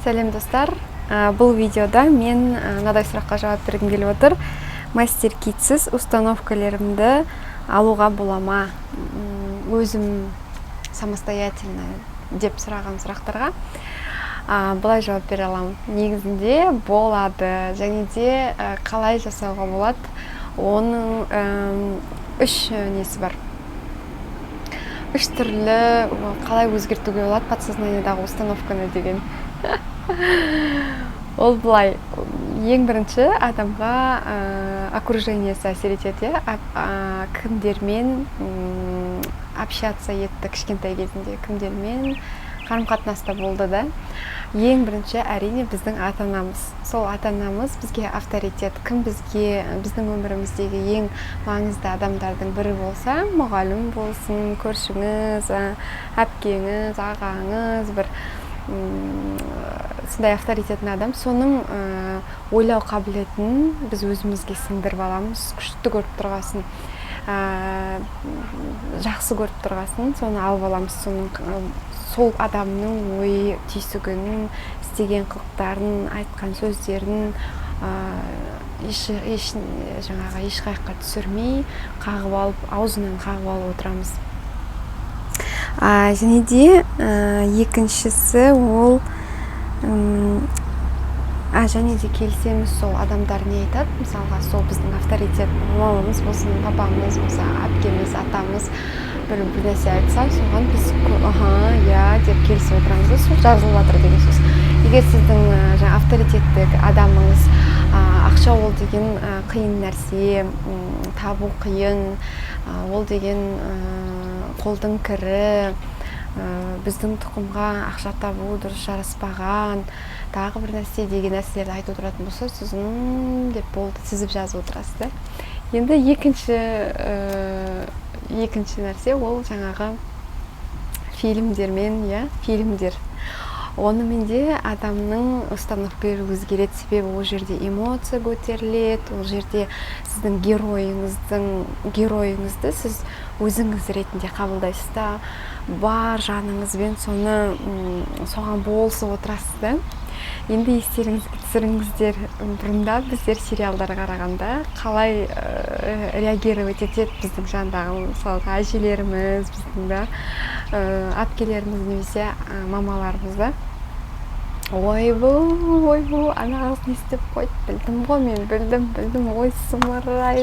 Сәлем, достар! Бұл видеода мен мынадай сұраққа жауап бергім келіп отыр: мастер китсіз установкалерімді алуға бола ма өзім самостоятельно деп сұраған сұрақтарға былай жауап бере аламын: негізінде болады. Және де қалай жасауға болады, оның үш несі бар, үш түрлі қалай өзгертуге болады подсознаниедағы установканы деген. Ол былай: ең бірінші адамға окружениесі әсер етеді, иә, кімдермен общаться етті, кішкентай кезінде кімдермен қарым қатынаста болды да. Ең бірінші, әрине, біздің ата анамыз. Сол ата анамыз бізге авторитет. Кім бізге, біздің өміріміздегі ең маңызды адамдардың бірі болса, мұғалім болсын, көршіңіз, әпкеңіз, ағаңыз, бір сондай авторитетный адам, соның ойлау қабілетін біз өзімізге сіңдіріп аламыз. Күшті көріп тұрғасын, жақсы көріп тұрғасын, соны алып аламыз. Соның, сол адамның ой түйсігін, істеген қылықтарын, айтқан сөздерін еш, еш жаңағы еш қаяққа түсірмей, қағып алып, аузынан қағып алып отырамыз. Және де екіншісі ол және де келісеміз сол адамдар не айтады. Мысалға, сол біздің авторитет мамамыз болсын, папамыз болса, әпкеміз, атамыз бір нәрсе айтса, соған біз «аха, иә» деп келісіп отырамыз да. Сол жазылып жатыр деген сөз. Егер сіздің жаңа авторитеттік адамыңыз «ақша ол деген қиын нәрсе, табу қиын, ол деген қолдың кірі, біздің тұқымға ақша табу дұрыс жараспаған», тағы бір нәрсе деген нәрселерді айтып отыратын болса, сіз «м» деп, болды, тізіп жазып отырасыз да. Енді екінші нәрсе ол жаңағы фильмдермен, иә, фильмдер. Онымен де адамның установкалары өзгереді, себебі ол жерде эмоция көтеріледі. Ол жерде сіздің геройыңызды сіз өзіңіз ретінде қабылдайсыз да, бар жаныңызбен соны соған болысып отырасыз да. Енді естеріңізге түсіріңіздер, бұрында біздер сериалдар қарағанда қалай реагировать етеді біздің жандағы, мысалға, әжелеріміз, біздің да әпкелеріміз немесе мамаларымыз да: «Ойбу, ойбу, ана қыз не істеп қойды? Білдім ғой мен, білдім, білдім, ой, сұмырай».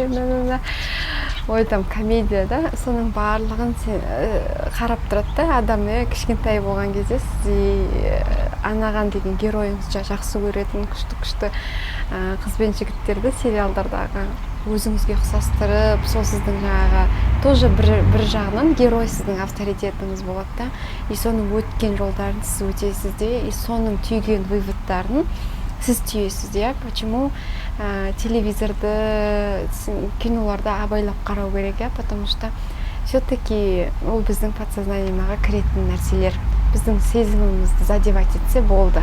Ой, там комедия да, соның барлығын сен қарап тұрады да адам, иә. Кішкентай болған кезде сіз анаған деген геройыңызды жақсы көретін, күшті күшті қыз бен жігіттерді сериалдардағы өзіңізге ұқсастырып, сол сіздің жаңағы тоже бір жағынан герой сіздің авторитетіңіз болады да. И соның өткен жолдарын сіз өтесіз де, и соның түйген выводтарын сіз түйесіз, иә. Почему телевизорды, киноларды абайлап қарау керек, иә? Потому что все таки ол біздің подсознаниемаға кіретін нәрселер. Біздің сезімімізді задевать етсе болды,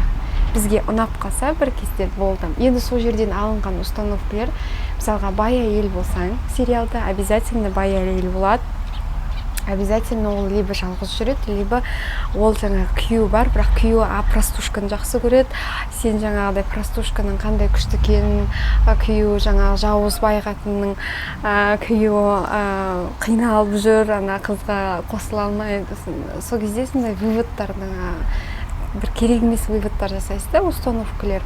бізге ұнап қалса бір кезде, болды. Енді сол жерден алынған установкалар, мысалға, бай әйел болсаң, сериалда обязательно бай әйел болады, обязательно ол либо жалғыз жүреді, либо ол жаңағы күйеуі бар, бірақ күйеуі простушканы жақсы көреді. Сен жаңағыдай простушканың қандай күшті екенін, күйеуі жаңағы жауыз бай қатынның күйеуі қиналып жүр, ана қызға қосыла алмай. Сол кезде сондай выводтардың, бір керек емес выводтар жасайсыз да, установкалер.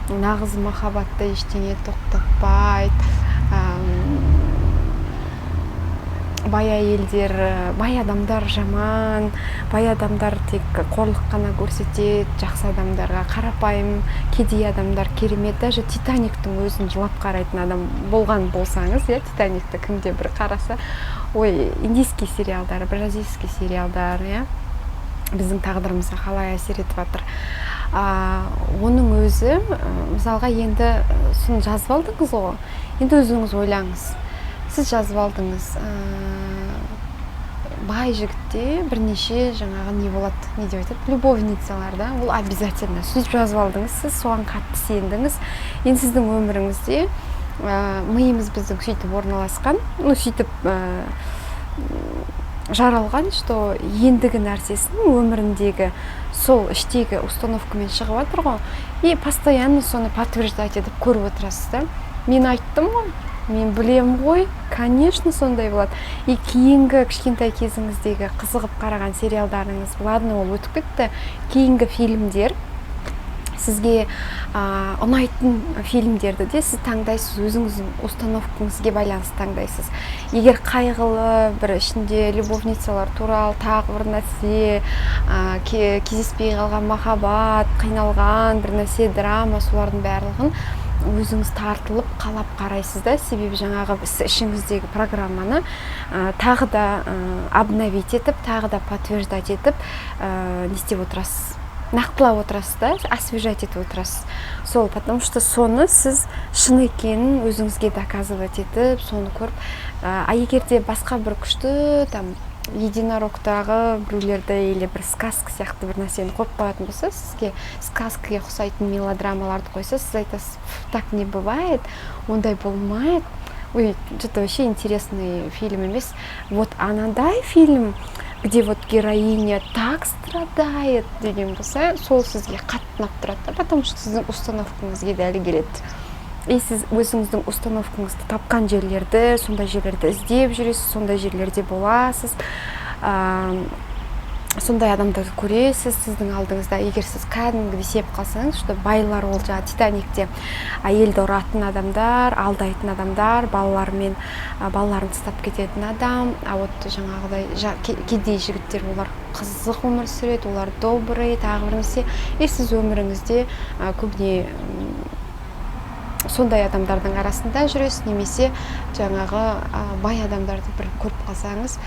Нағыз махаббатты ештеңе тоқтатпайды, бай әйелдер, бай адамдар жаман, бай адамдар тек қорлық қана көрсетеді жақсы адамдарға, қарапайым кедей адамдар керемет. Даже «Титаниктің» өзін жылап қарайтын адам болған болсаңыз, иә, «Титаникті» кімде бір қараса. Ой, индийский сериалдар, бразильский сериалдар, иә, біздің тағдырымызға қалай әсер етіп жатыр. Оның өзі, мысалға, енді соны жазып алдыңыз ғой. Енді өзіңіз ойлаңыз: сіз жазып алдыңыз, бай жігітте бірнеше жаңағы не болады, не деп айтады, любовницалар да, ол обязательно. Сөйтіп жазып алдыңыз, сіз соған қатты сендіңіз. Енді сіздің өміріңізде миымыз біздің сөйтіп орналасқан, ну, сөйтіп Жаралған, что ендігі нәрсесін өміріндегі сол іштегі установкамен шығып жатыр ғой. И постоянно соны подтверждать етіп көріп отырасыз да: «Мен айттым ғой, мен білем ғой, конечно, сондай болады». И кейінгі кішкентай кезіңіздегі қызығып қараған сериалдарыңыз, ладно, ол өтіп кетті, кейінгі фильмдер, сізге ұнайтын фильмдерді де сіз таңдайсыз, өзіңіздің установкаңызге байланысты таңдайсыз. Егер қайғылы бір, ішінде любовницалар туралы, тағы бір нәрсе, кездеспей қалған махаббат, қиналған бір нәрсе, драма, солардың барлығын өзіңіз тартылып, қалап қарайсыз да. Себебі жаңағы ішіңіздегі программаны тағы да обновить етіп, тағы да подтверждать етіп, не істеп отырасыз, нақтылап отырасыз да, освежать етіп отырасыз сол. Потому что соны сіз шын екенін өзіңізге доказывать етіп, соны көріп. А егер де басқа бір күшті, там, единорогтағы біреулерді или бір сказка сияқты бір нәрсені қойып қоятын болса, сізге сказкаға ұқсайтын мелодрамаларды қойса, сіз айтасыз: «Так не бывает, ондай болмайды, ой, что-то вообще интересный фильм емес. Вот анандай фильм, где вот героиня так страдает» деген болса, сол сізге қатты ұнап тұрады да, потому что сіздің установкаңызге дәл келеді. И сіз өзіңіздің установкаңызды тапқан жерлерді, сондай жерлерді іздеп жүресіз, сондай жерлерде боласыз, сондай адамдарды көресіз сіздің алдыңызда. Егер сіз кәдімгідей сеніп қалсаңыз, что байлар ол жаңағы «Титаникте» әйелді ұратын адамдар, алдайтын адамдар, балаларымен, балаларын тастап кететін адам, а вот жаңағыдай кедей жігіттер, олар қызық өмір сүреді, олар добрый, тағы бір нәрсе. И сіз өміріңізде көбіне сондай адамдардың арасында жүресіз немесе жаңағы бай адамдарды бір көріп қалсаңыз,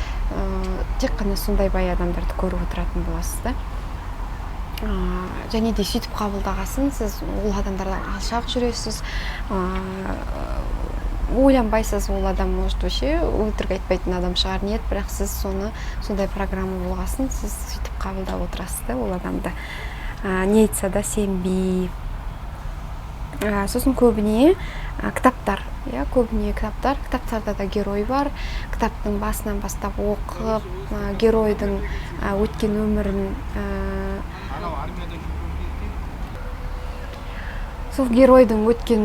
тек қана сондай бай адамдарды көріп отыратын боласыз да. Және де сөйтіп қабылдағасын, сіз ол адамдардан алшақ жүресіз, ойланбайсыз: ол адам, может, вообще өтірік айтпайтын адам шығар. Нет, бірақ сіз соны, сондай программа болғасын, сіз сөйтіп қабылдап отырасыз да ол адамды, не айтса да сенбей. Сосын көбіне кітаптар, иә, көбіне кітаптар. Кітаптарда да герой бар. Кітаптың басынан бастап оқып, геройдың өткен өмірін, Анау армияда жүрген кезде сол геройдың өткен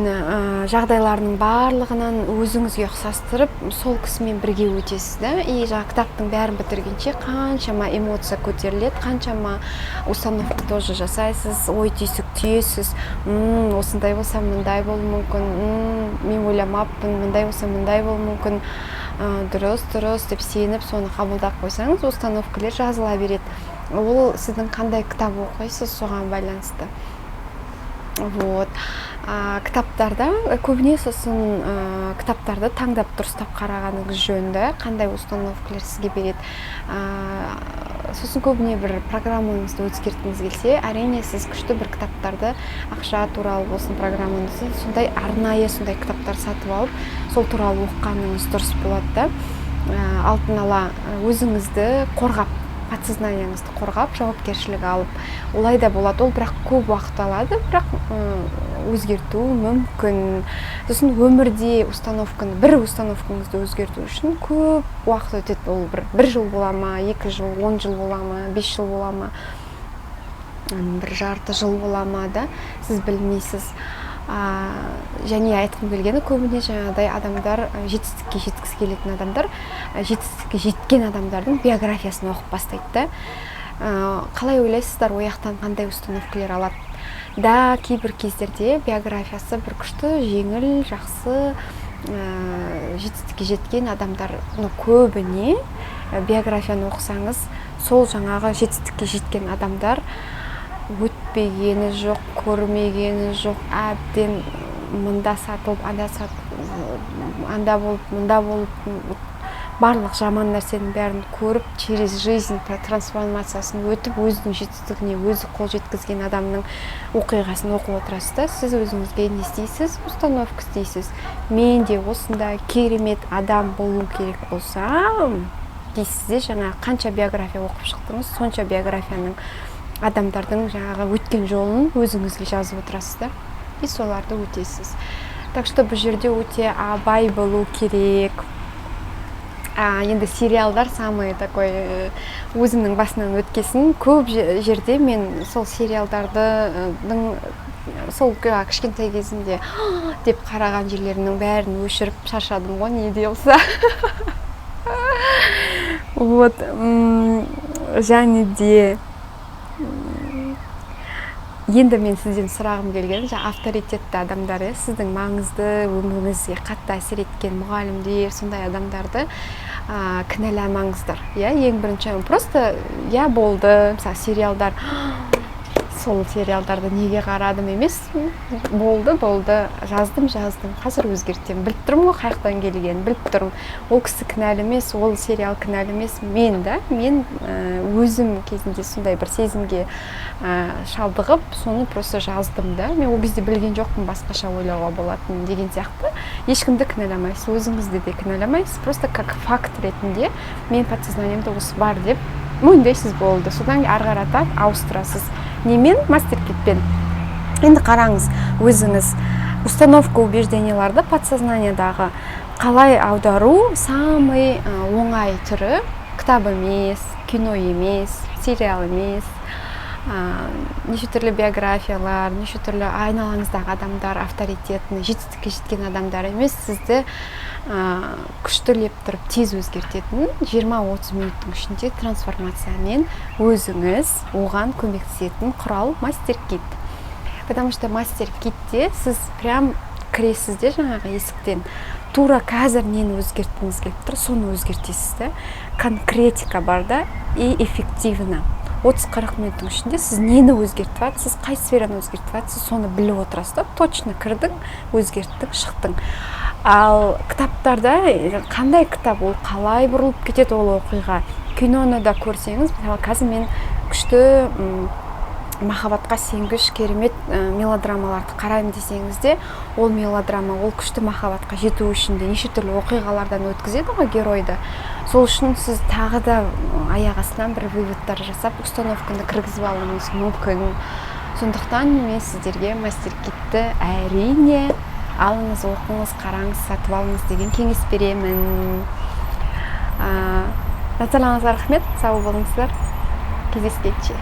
жағдайларының барлығынан өзіңізге ұқсастырып, сол кісімен бірге өтесіз да. И жаңағы кітаптың бәрін бітіргенше қаншама эмоция көтеріледі, қаншама установка тоже жасайсыз, ой түйсік түйесіз: Осындай болса, мындай болуы мүмкін, мен ойламаппын, мындай болса, мындай болуы мүмкін, дұрыс, дұрыс» деп сеніп, соны қабылдап қойсаңыз, установкалер жазыла береді. Ол сіздің қандай кітап оқисыз, соған байланысты. Вот, кітаптарда көбіне. Сосын кітаптарды таңдап, дұрыстап қарағаныңыз жөн да, қандай установкалар сізге береді. Сосын көбіне бір программаңызды өзгерткіңіз келсе, әрине, сіз күшті бір кітаптарды, ақша туралы болсын, программаңызды, сондай арнайы сондай кітаптар сатып алып, сол туралы оқығаныңыз дұрыс болады да. Алдын ала өзіңізді қорғап, подсознанияңызды қорғап, жауапкершілік алып, олай да болады. Ол бірақ көп уақыт алады, бірақ өзгерту мүмкін. Сосын өмірде установканы, бір установкаңызды өзгерту үшін көп уақыт өтеді. Ол бір жыл бола ма, 2 жыл, 10 жыл бола ма, 5 жыл бола ма, бір жарты жыл бола ма да, сіз білмейсіз. Және айтқым келгені, көбіне жаңағыдай адамдар, жетістікке жеткісі келетін адамдар жетістікке жеткен адамдардың биографиясын оқып бастайды да. Қалай ойлайсыздар, ол жақтан қандай установкалар алады да? Кейбір кездерде биографиясы бір күшті, жеңіл, жақсы, жетістікке жеткен адамдар, ну, көбіне биографияны оқысаңыз, сол жаңағы жетістікке жеткен адамдар өтпегені жоқ, көрмегені жоқ, әбден мында сатылып, анда сат, анда болып, мында болып, барлық жаман нәрсенің бәрін көріп, через жизнь трансформациясын өтіп, өзінің жетістігіне өзі қол жеткізген адамның оқиғасын оқып отырасыз да, сіз өзіңізге не істейсіз? Установка істейсіз: «Мен де осындай керемет адам болу керек болсам» дейсіз де. Жаңағы қанша биография оқып шықтыңыз, сонша биографияның, адамдардың жаңағы өткен жолын өзіңізге жазып отырасыз да, и соларды өтесіз. Так что бұл жерде өте абай болу керек. Енді сериалдар самый такой, өзімнің басынан өткесін, көп жерде мен сол сериалдардың сол кішкентай кезімде деп қараған жерлерімнің бәрін өшіріп шаршадым ғой, не де болса. Вот, және де енді мен сізден сұрағым келген, жаңа авторитетті адамдар, иә, сіздің маңызды, өміріңізге қатты әсер еткен мұғалімдер, сондай адамдарды кінәламаңыздар, иә. Ең бірінші просто, иә, болды. Мысалы, сериалдар, сол сериалдарды неге қарадым емес, болды, болды, жаздым, жаздым, қазір өзгертемін, біліп тұрмын ғой қай жақтан келгенін, біліп тұрмын. Ол кісі кінәлі емес, ол сериал кінәлі емес, мен да, мен өзім кезінде сондай бір сезімге шалдығып, соны просто жаздым да. Мен ол кезде білген жоқпын басқаша ойлауға болатынын деген сияқты. Ешкімді кінәламайсыз, өзіңізді де кінәламайсыз, просто как факт ретінде мен подсознаниемде осы бар деп мойындайсыз, болды. Содан кейін ары қарата ауыстырасыз. Немен? Мастер Китпен. Енді қараңыз өзіңіз, установка, убежденияларды подсознаниядағы қалай аудару? Самый оңай түрі кітап емес, кино емес, сериал емес, неше түрлі биографиялар, неше түрлі айналаңыздағы адамдар, авторитетный, жетістікке жеткен адамдар емес. Сізді күштілеп тұрып тез өзгертетін, 20-30 минуттың ішінде трансформациямен өзіңіз оған көмектесетін құрал — Мастер Кит. Потому что Мастер Китте сіз прям кіресіз де, жаңағы есіктен тура қазір нені өзгерткіңіз келіп тұр, соны өзгертесіз да. Конкретика бар да и эффективно. 30-40 минуттың ішінде сіз нені өзгертіп жатсыз, қай сфераны өзгертіп жатсыз, соны біліп отырасыз да. Точно кірдің, өзгерттің, шықтың. Ал кітаптарда қандай кітап, ол қалай бұрылып кетеді ол оқиға? Киноны да көрсеңіз, мысалы, қазір мен күшті махаббатқа сенгіш керемет мелодрамаларды қараймын десеңіз де, ол мелодрама ол күшті махаббатқа жету үшін де неше түрлі оқиғалардан өткізеді ғой геройды. Сол үшін сіз тағы да аяқ астынан бір выводтар жасап, установканы кіргізіп алуыңыз мүмкін. Сондықтан мен сіздерге Мастер Китті, әрине, алыңыз, оқыңыз, қараңыз, сатып алыңыз деген кеңес беремін. Назарларыңызға рахмет, сау болыңыздар, кездескенше.